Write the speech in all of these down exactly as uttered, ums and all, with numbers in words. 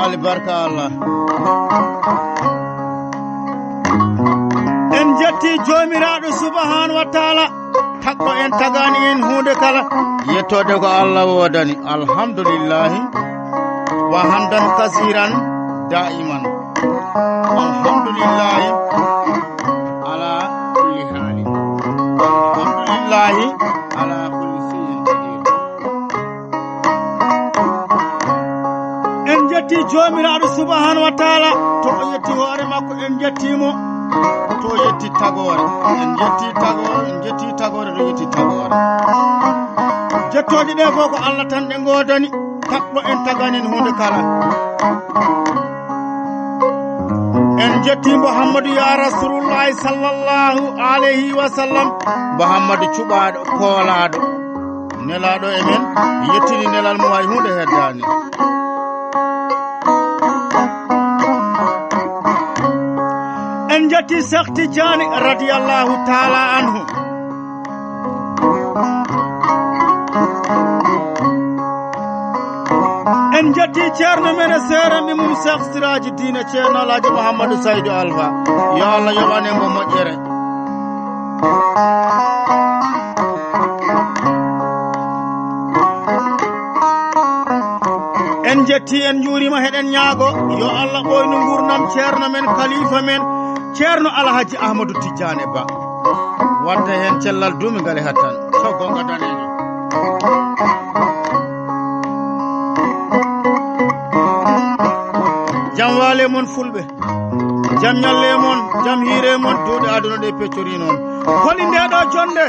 Alibarka Allah. En jetti Joomiraaɗo subhanahu wa taala, tagɗo en, tagaani en huunde kala. Yettoode ko Allah woodani. Alhamdulillahi. Wa hamdan kasiran daiman. Alhamdulillahi ala kulli hali. Alhamdulillahi ala kulli shay'in qadir. En jetti Joomiraaɗo subhanahu wa taala, to o yetti hoore makko, en jetti mo. To yetti tagoore, en jetti tagoore, en jetti tagoore, to yetti tagoore. Jettooje ɗe fof ko Allah tan ɗe ngoodani, tagɗo en, tagaani en huunde kala. En jetti Muhammadu ya Rasulullahi sallallahu alayhi wa sallam, Muhammadu cuɓaaɗo, koolaaɗo. Nelaaɗo e men yettini nelal mum, hay huunde heddaani. En jetti Cheikh Tidiane radiyallahu taala anhu. En jetti ceerno men e seerenɓe mum Cheikh Siraji Diine, ceerno Alhaji Mouhamadou Saydou Alpha. Yo Allah yoɓan en mo moƴƴere. En jetti, en njuurima, heɗen ñaago yo Allah ɓooynu nguurndam ceerno men, kalifa men, ceerno Alhaji Ahmadou Tidiane Ba. Wadda heen cellal duumingal e hattan. So goonga daneejo. Jam waale mon fulɓe. Jam ñalle mon, jam hiire mon, duuɗe aduna ɗe peccori noon. Holi nde ɗo jonde?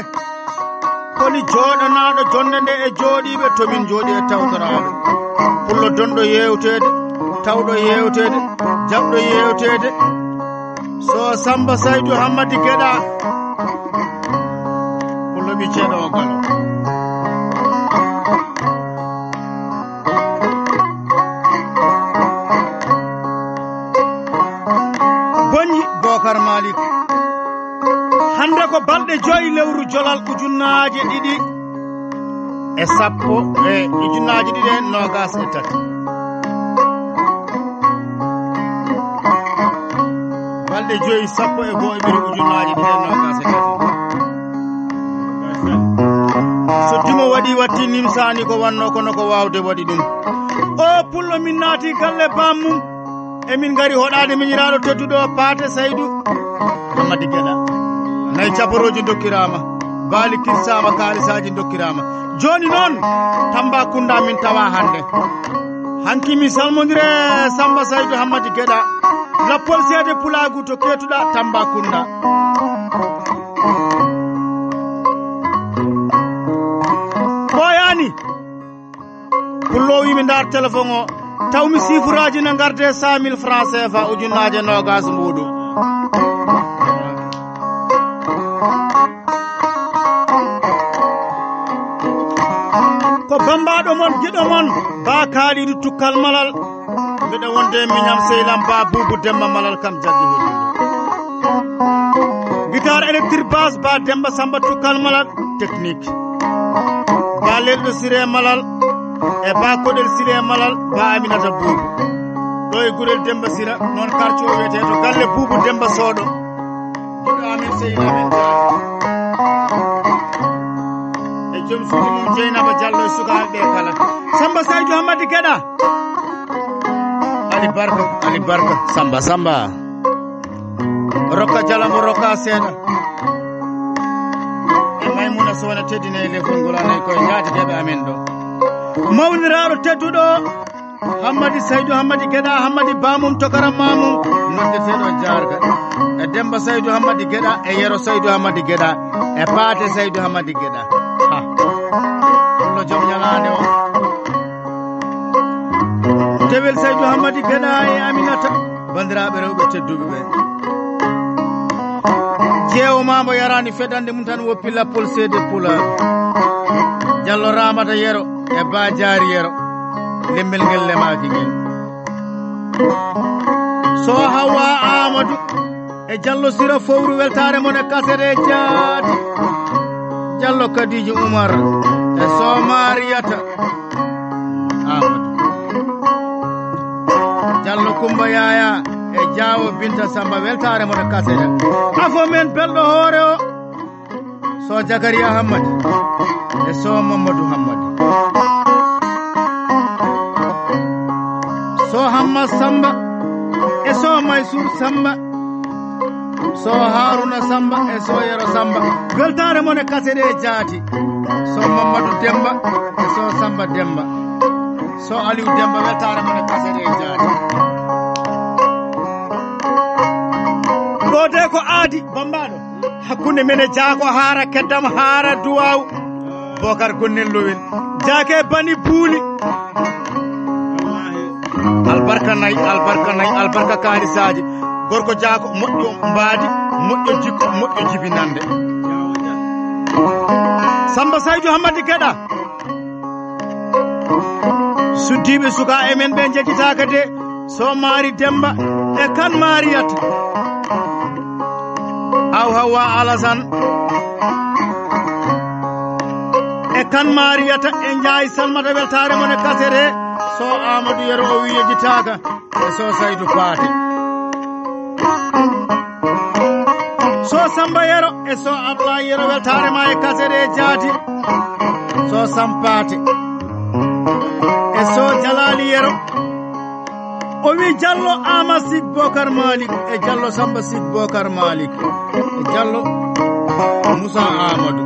Holi jooɗanaaɗo jonde nde e jooɗiiɓe to min jooɗi e tawtoraaɗo? Pullo donɗo yeewteede, tawɗo yeewteede, jaɓɗo yeewteede. So Samba Saydou Hammadi Geɗa, pullo ɓicceeɗo o galo. Boñi Bokar Malik. Hannde ko balɗe joyi lewru jolal ujunnaaje ɗiɗi e sappo, e ujunnaaje ɗiɗi e noogaas e tati. Balɗe joyi, sappo e go'o ɓiri ujunnaaje ɗiɗi e noogaas e tati. So dumo waɗi, watti nimsaani ko wannoo, kono ko waawde waɗi ɗum. O pullo min naati galle bammum. Emin ngari hoɗaade miñiraaɗo tedduɗo Paate Saydu Hammadi Geɗa. Nayi caporooji ndokkiraama, baali kirsaama, kaalisaaji ndokkiraama. Jooni noon, Tambacounda min tawa hannde. Hanki mi salmondire Samba Saydu Hammadi Geɗa, lappol seede pulaagu to keetuɗa Tambacounda. Ɓooyaani. Pullo o wiimi ndaar téléphone o, taw mi sifuraaji na ngarde cent mille francs C F A, ujunnaaje noogaas mbuuɗu. Ko bammbaaɗo mon, giɗo mon, Ba Kaalidu Tukkal Malal. Mbeɗa wonde e miñam sehil am Ba Buubu Demba Malal, kam jaggi hoɗude. Guitare électrique, basse, Ba Demba Samba Tukkal Malal, technique. Ba Lelɗo Siré Malal e Ba Koɗel Siré Malal, Ba Aminata Buubu. Ɗo e Gurel Demba Sira, noon quartier o wiyetee to galle Buubu Demba Sooɗo. Giɗo amen, sehil amen, jaaɗo. E joom suudu mum Jeynaba Jallo e sukaaɓe ɓe kala. Samba Saydu Hammadi Geɗa. Ali Barka, Ali Barka, Samba, Samba. Rokka jala mo rokka seeɗa. E Maymuna Sohna teddina e lefol ngol, anay koye ñaatigeeɓe amen ɗo. Mawniraaɗo tedduɗo Hammadi Saydu Hammadi Geɗa, Hammadi Bamum, tokaram mamum, noddeteeɗo Jaarga. E Demba Saydu Hammadi Geɗa, e Yero Saydu Hammadi Geɗa, e Paate Saydu Hammadi Geɗa. Ha. Pullo joom ñalaande o. Tewel Saydu Hammadi Geɗa e Aminata, banndiraaɓe rewɓe tedduɓe ɓe. Jeewo ma mbo yaraani fedande mum tan woppi lappol seede pulaar. Jallo Ramata Yero e Ba Jaari Yero. Lemmel ngel lemaaki ngel. So Hawa Amadou e Jallo Sira fowru weltaare mon e kaset e jaati. Jallo Kadiji Umar e Somariyata Amadou. Allo Kumba Yaya e Jaawo Binta Samba, weltaare mon e kaseeɗe. Afo men belɗo hoore o, so Jakariya Hammadi e so Mamadou Hammadi. So Hamma Samba e so Maysour Samba. So Haruna Samba e so Yero Samba. Weltaare mon e kaseeɗe e jaati. So Mamadou Demba e so Samba Demba. So Aliou Demba, weltaare mon e kaseeɗe e jaati. Ɗo de ko aadi bambaɗo. Hakkunde men e Jaako Haara, Keddam Haara, Duwaaw. Bokar Gonnel Lowel. Jaake Bani Buuli. Albarka nayi, albarka nayi, albarka kaalisaaji. Gorko Jaako moƴƴo mbaadi, moƴƴo jikku, moƴƴo jibinande. Samba Saydu Hammadi Geɗa. Suddiiɓe suka e men ɓe njejjitaaka de, so Maari Demba e Kan Maariyata. Aw Hawa Alasan e Kan Maariyata e Njaay Salmata, weltaare mon e kaseeɗe. So Amadou Yero o wi yejjitaaka e so Saydu Paate. So Samba Yero e so Ablaye Yero, weltaare ma e kaseeɗe e jaati. So Sampaate e so Jalaali Yero. O wi Jallo Ama Sig Bokar Malik e Jallo Samba Sig Bokar Malik e Jallo Moussa Amadou.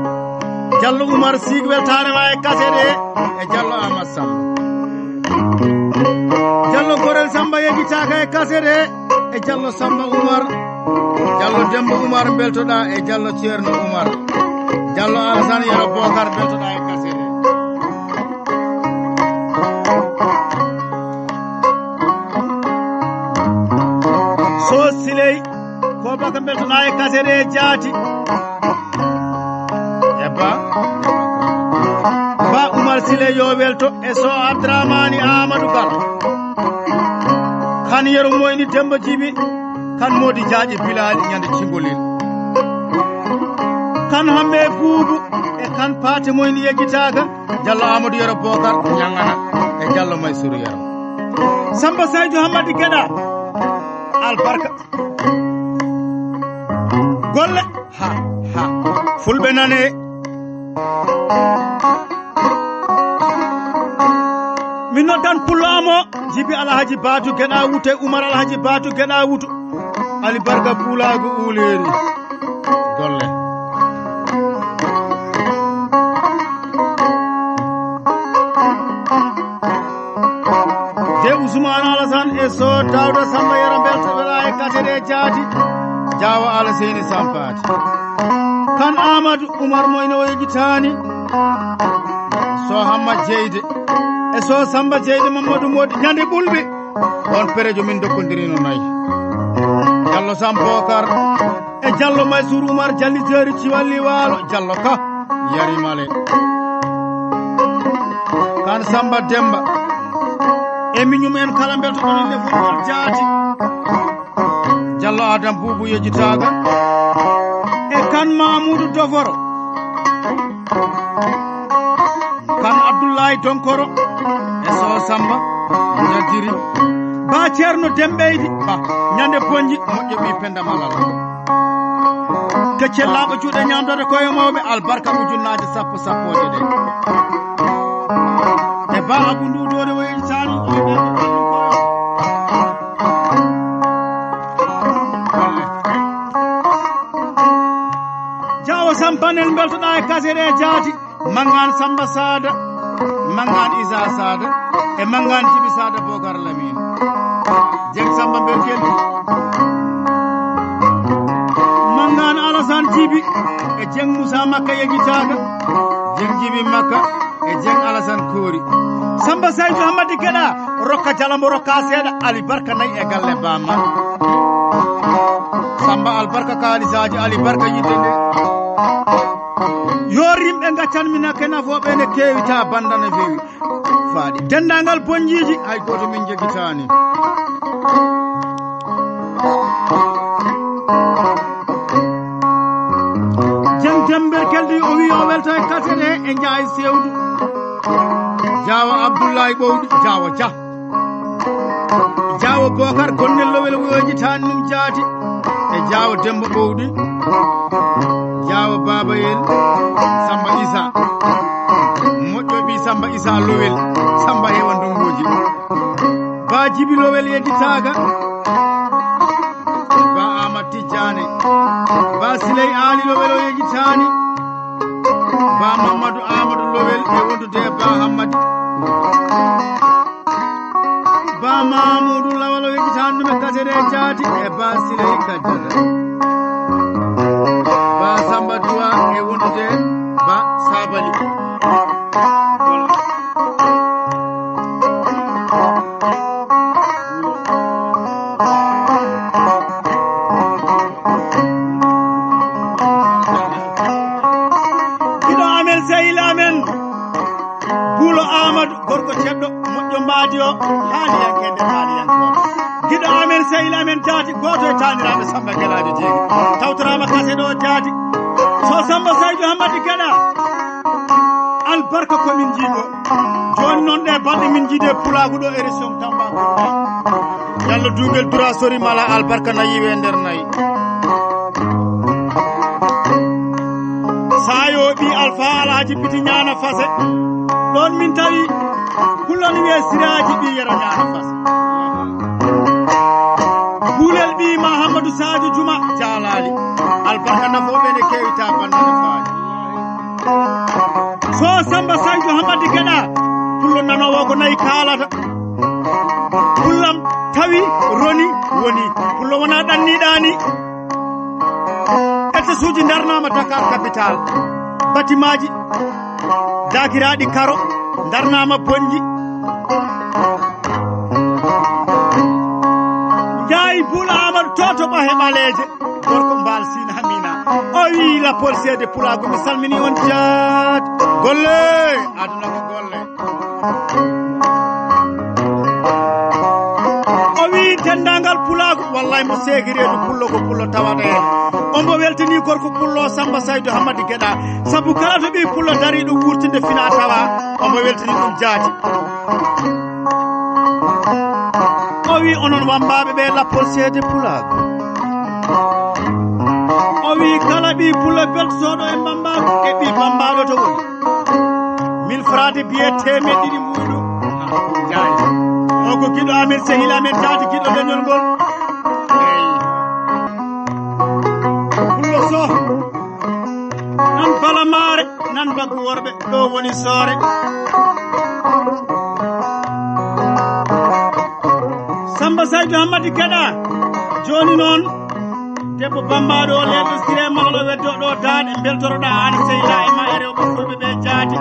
Jallo Oumar Sig, weltaare ma e kaseeɗe e Jallo Ama Samba. Jallo Gorel Samba yejjitaaka e kaseeɗe e Jallo Samba Oumar. Jallo Demba Oumar, mbeltoɗa e Jallo Ceerno Oumar. Jallo Alassane Yero Bokar, mbeltoɗa e kaseeɗe. So Siley ko baka, mbeltoɗa e kaseeɗe e jaati. E ba, ba Oumar Siley yo welto e so Abdramani Amadou Kala. Kan Yero Moyni Demba Jibi, Kan Modi Jaaƴe Bilali ñande Cingolel. Kan Hamme Buubu e Kan Paate Moyni yejjitaaka. Jallo Amadou Yero Bokar Ñangana e Jallo Maysuru Yero. Samba Saydu Hammadi Geɗa. Albarka. Golle. Ha, ha. Fulɓe nane. Mi noddan pullo am o, Jibi Alhaji Batu Geɗa Wute, Umar Alhaji Batu Geɗa Wutu. Ali Barka Pulaagu Uuleeri. Golle. De Ousmane Alassane e so Daouda Samba Yero, mbeltoɗa e kaseeɗe e jaati. Jaawo Alaseyni Sampaati. Kan Amadou Oumar Moyne o yejjitaani. So Hamma Jeyde e so Samba Jeyde Mamadou Modi ñande ɓulɓe. On perejo min dokkondirino nayi. Jallo Sam Bokar e Jallo Maysur Umar, Jalli Jeeri, Ciwalli Waalo, Jallo Ka, Yari Male. Kan Samba Demba. E miñum en kala mbeltoɗon inde fulful jaati. Jallo Adam Buubu yejjitaaga. E Kan Mamuudu Doforo. Kan Abdullahi Donkoro e Soho Samba Ñaddiri. Ba Ceerno Dembeydi Ba, ñande bonji moƴƴo ɓii Penda Malal. Keccel laaɓa juuɗe ñaamdode koye mawɓe, albarka ujunnaaje sappo sappooje ɗe. E Ba Abu Nduudoore o yejjitaani, o yejjitaani. Jaawo Sampanel mbeltoɗaa e kaseɗe e jaati. Mangan Samba Sada, Mangan Isa Sada, e Mangan Jibi Sada Bogar Lamin. Jeng Samba Berkel. Mangan Alasan Jibi, e Jeng Musa Makka yejitaga. Jeng Jibi Makka, e Jeng Alasan Kori. Samba Saydu Hamadi Geda, rokka jalamo rokka seeɗa, Ali Barka nayi e galle bamma. Samba albarka kalisaaji, Ali Barka yidde nde. Yo rimɓe ngaccan mi nakke nafooɓe ne keewi ta banda ne feewi. Faadi denndaangal bonjiiji, hay gooto min jejjitaani. Jeng Dember Keldi o wi o welto e kaset he e Njaay Sewdu. Jaawa Abdullahi Ɓowɗi, Jaawa Jah. Jaawa Bokar Gonnel Lowel, o yejjitaani ɗum jaati. E Jaawo Demba Ɓowɗi, Jaawo Babayel, Samba Isa, moƴƴo ɓii Samba Isa Lowel, Samba heewa ndonguuji. Ba Jibi Lowel yedditaaka. Ba Amat Tijjaane. Ba Siley Aali Lowel o yedditaani. Ba Mamadou Amadou Lowel e wondude e Ba Hammadi. Ba Mamoudou Lawal o yedditaani ɗum e Kasere Jaati e Ba Siley Kajjata. Ba Samba Duwa e wondude Ba Sabali. Giɗo amen, sehil amen, Buulo Amadou, gorko ceɗɗo, moƴƴo mbaadi o, haaliyankende haaliyankooɓe. Giɗo amen, sehil amen, jaati, gooto e taaniraaɓe Samba Gelaajo Jeegi. Tawtoraama kase ɗo jaati. So Samba Saydu Hammadi Geɗa, albarka ko min njiiɗo. Jooni noon ɗe balɗe min njiidi e pulaagu ɗo e région Tambacounda. Yalla duugel dura sori mala albarka na yiwe nder nayi. Sayo ɓi Alfa Alhaji Biti Ñaana Fase. Ɗon min tawi kullon wiye Siraji ɓi Yero Ñaana Fase. Bulel ɓi Mahamadou Sadio Juma Jalali. Albarka nafooɓe ne kewi ta banda nafaji. So Samba Sadio Hammadi Geɗa, pullo nanowo ko nayi kaalata. Pullam tawi roni woni. Pullo wona ɗanniɗani. Etagesuji darnama Dakar capital. Batimaji dakiraɗi karo darnama bonji. Jaayi Buulo Amadou toto ɓahe ɓaleeje. Gorko Mbaal Siin Hamina. O wi la policier de pulaagu, mi salmini on jaat. Golle, aduna ko golle. O wi denndaangal pulaagu, wallahi mo seegi reedu pullo ko pullo tawata heen. Ombo weltini gorko pullo Samba Saydu Hammadi Geɗa. Sabu kala to ɓii pullo dariiɗo wuurtinde fina tawa, ombo weltini ɗum jaati. O wi onon wambaaɓe ɓe lappol seede pulaagu. O wi kala ɓii pullo beltotooɗo e mbambaagu e ɓii bambaaɗo to woni. Mil frade biye teemeɗɗe ɗiɗi muuɗum. Jaay. O ko giɗo amen, sehil amen, jaati giɗo leñol ngol. Eyi. Pullo Soh. Nan bala maare, nan baggu worɓe, ɗo woni soore. Samba Saydu Hammadi Geɗa, jooni noon, debbo bambaaɗo o, leelɗo Siree Malal o, weddo ɗo daaɗe, mbeltoroɗa aan sehilaa e ma e rewɓe fulɓe ɓe jaati.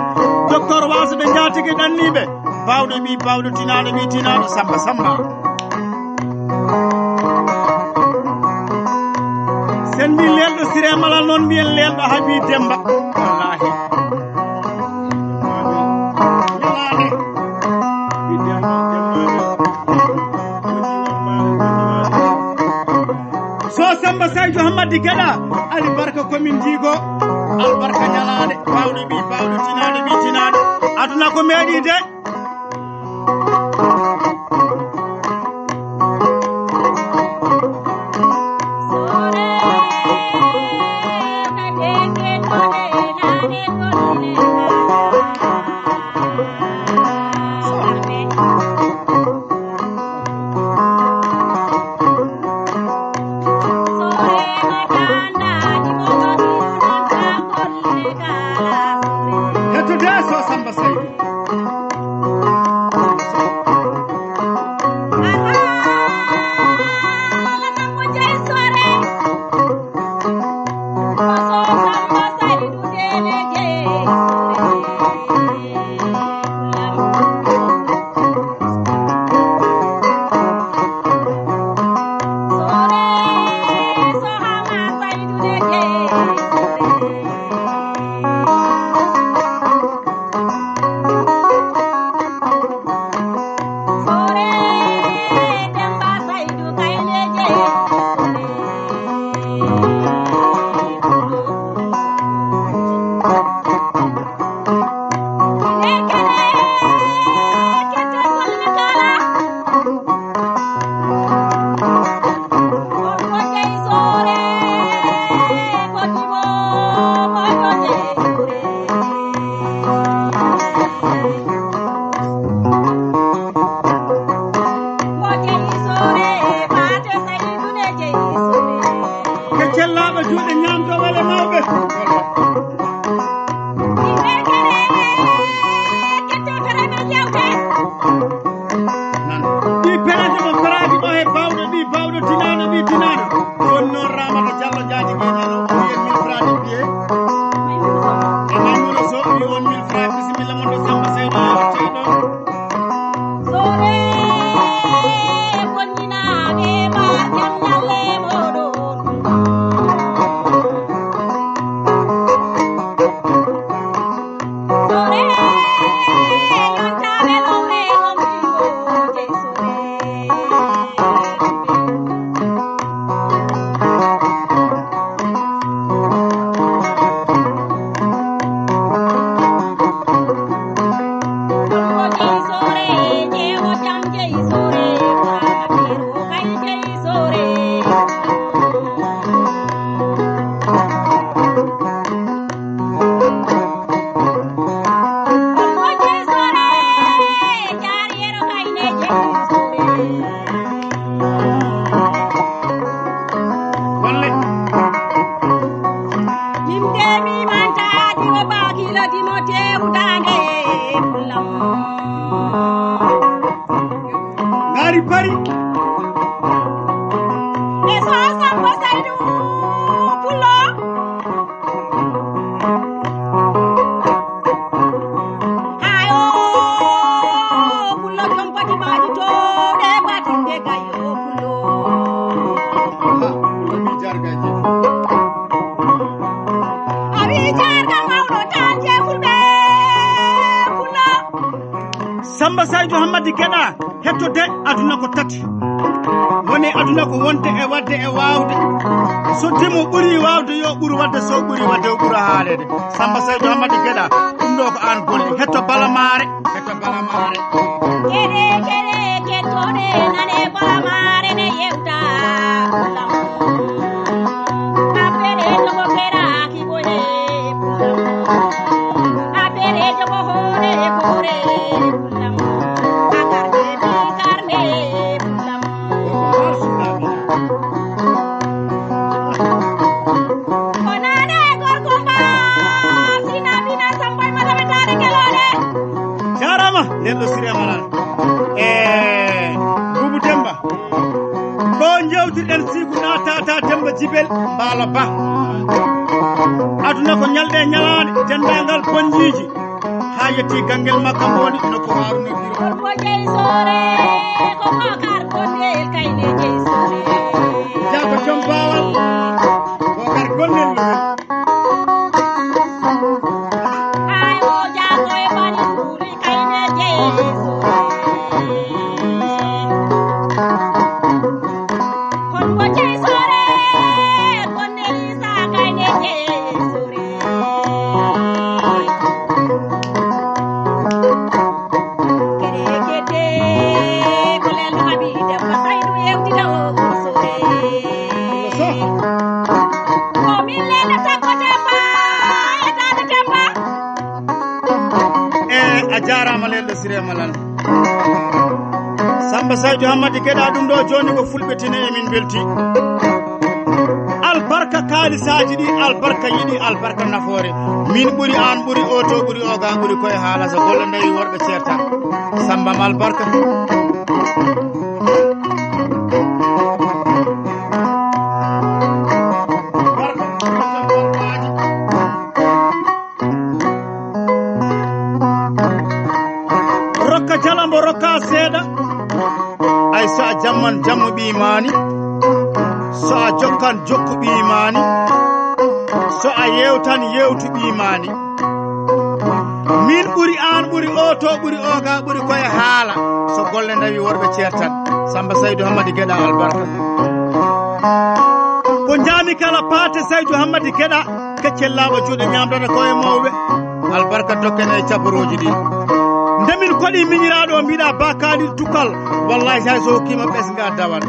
Docteur Waasa ɓe jaatigi ɗanniiɓe, baawɗo ɓii baawɗo, tinaaɗo ɓii tinaaɗo, Samba Samba. Sen mbi leelɗo Siree Malal noon, mbiyen leelɗo Habi Demba. Wallahi. Ñalaande. So Samba Saydu Hammadi Geɗa, Ali Barka komin jiigo. Albarka ñalaande, baawɗo ɓii baawɗo, tinaaɗo ɓii tinaaɗo. Aduna ko meeɗi de. Hettude so Samba Saydu. Juuɗe ñaamtooɓe le mawɓe. Nan. Ɗi peraaji mo peraaji ɗo he bawɗo ɗi, bawɗo tinaaɗo ɗi tinaaɗo. Jooni noon Ramata Jallo Jaaji Geenano, o wiye mille francs ɗi mbiye. E Maimouna Sow, wi on mille francs, bisimilla mon ɗo Samba Seydi, yewte ɗo. Sore, bonjinaaɓe, mbar jam ñalle mooɗon. Sore, yontaaɓe lowre on bingo jey sore. Golle. Yimɓe mi mantaadi o baakila dimo tewdaande e kullam. Ngari pari. E so Samba Saydu Pullo. Hayo, pullo joom bati maaji to, ɗe batinde gayo pullo. Pullo mi jarga je. A wi jarga mawɗo tan je fulɓe, pullo. Samba Saydu Hammadi Geɗa. Hettode aduna ko tati. Woni aduna ko wonde e wadde e waawde. So dimo ɓuri waawde, yo ɓur wadde, so ɓuri wadde, o ɓura haaleede. Samba Saydu Hammadi Geɗa, ɗum ɗo ko aan golle. Hetto bala maare. Hetto bala maare. Kere, kere, kettode, nane bala maare ne yewta. Affaire jogo kera ki boye. Affaire jogo hore, hore. Jarama, nden ɗo Siré Malal. E Boubou Demba. Ko jewtirɗen siku na tata Demba Jibel Mbaalo Ba. Aduna ko ñalɗe e ñalaaɗe, denndaangal bonjiiji. Haa yetti ganngel makka mo woni no ko Haruna Biro. Ko jeyi sore, ko Bokar Kondel kayne jeyi sore. Jaako Jom Baawal, Bokar Kondel no. Ay o jaako e bani kuli kayne jeyi sore. Kon ko jeyi sore, Kondel Isa kayne jeyi sore. E a jaaraama lelɗo Siré Malal. Samba Saydu Hammadi Geɗa ɗum ɗo jooni ko fulɓe tine e min belti. Albarka kaalisaaji ɗi, albarka yiɗi, albarka nafoore. Min ɓuri, aan ɓuri, o to ɓuri, o ga ɓuri, koye haala so golle ndewi worɓe ceerta. Samba ma albarka. Rokka jala mbo rokka seeɗa. Ay so a jamman jammu ɓii maani. So a jokkan jokku ɓii maani. So a yewtan yewtu ɓii maani. Min ɓuri aan ɓuri o to ɓuri o ga ɓuri koye haala. So golle ndawi worɓe ceertan. Samba Saydu Hammadi Geɗa albarka. Ko jaami kala paate Saydu Hammadi Geɗa. Keccel laaɓa juuɗe ñaamdata ko e mawɓe. Albarka dokken e caborooji ɗi. Nde min koɗi miñiraaɗo o mbiɗa bakaali tukkal. Wallahi hay so hokkima ɓesnga dawal.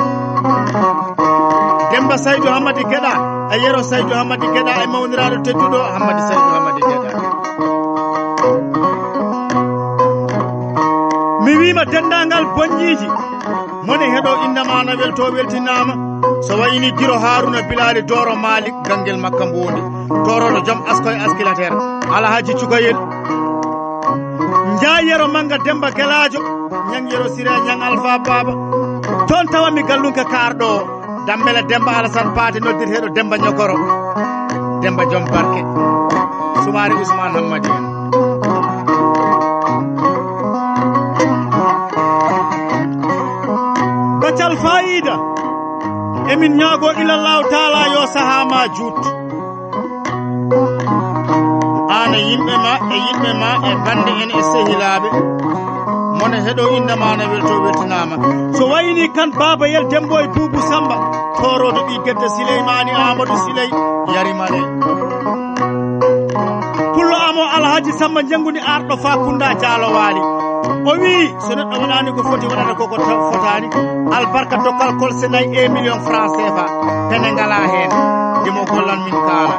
Demba Saydu Hammadi Geɗa, e Yero Saydu Hammadi Geɗa, e mawniraaɗo tedduɗo Hammadi Saydu Hammadi Geɗa. Mi wiima denndaangal bonjiiji, moni heɗo innama na welto weltinaama. So wayini Giro Haruna Bilali Doro Malik Gangel Makka Mbondi. Toroɗo joom askoye askilater. Alhaji Cukayel. Njaay Yero Manga Demba Gelaajo. Ñang Yero Sire Ñang Alfa Baba. Toon tawa mi gallunka kaarɗo o. Dammela Demba Alasan Paate noddirteeɗo Demba Ñogoro. Demba Joom Barke. Sumaare Usmaan Hammadi en. Bacal Faayiida. Emin ñaagoo ilallahu taala yo sahaa ma juut. Aan e yimɓe ma, e yimɓe ma, e bannde en, e sehilaaɓe. Mone heɗo innde ma na welto weltinaama. So wayni kan Baaba Yel Dembo e Buubu Samba, tooroodo ɓii Gedde Sileymaani Aamadu Siley, Yarimale. Pullo Amo Alhaji Samba Njenguni arɗo fa Kunda Jaalo Waali. O wii, so neɗɗo waɗaani ko foti, waɗata ko ko ta-, fotaani. Albarka dokkal kolse nayi e million franc C F A. Pene ngalaa heen. Ndimo gollan min kaala.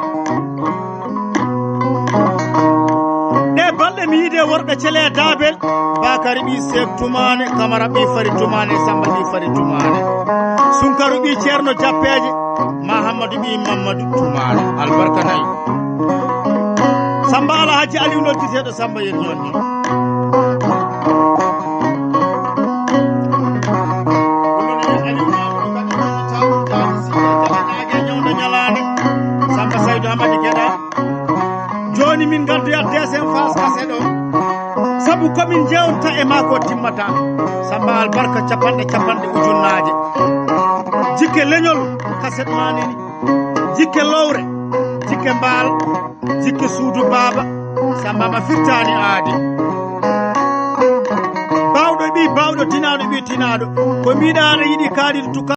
Ɗe balɗe mi yiide worɓe cele daabel. Bakari ɓii Seek Tumaane, Kamara ɓii Fari Tumaane, Samba ɓii Fari Tumaane. Sunkaru ɓii Ceerno Jappeeje, Mahammadu ɓii Mammadu Tumaane. Albarka nayi. Samba Alhaji Aliou nodditeeɗo Samba Yel Jonde. Ɗum noon Aliou Mamadou kadi woni taw taw si tawa naage ñawdo ñalaande. Samba Saydou Hamadi Geɗa. Jooni min ngaddoya deuxième phase kaset o. Sabu ko min jeewta e maa ko timmata. Samba Albarka capanɗe capanɗe ujunnaaje. Jikke leñol kaset ma nini. Jikke lowre. Jikke mbaal. Jikke suudu baaba. Samba ma firtaani aadi. Baawɗo ɓii baawɗo, tinaaɗo ɓii tinaaɗo. Ko mbiɗa aɗa yiɗi kaaɗiiɗo tuka.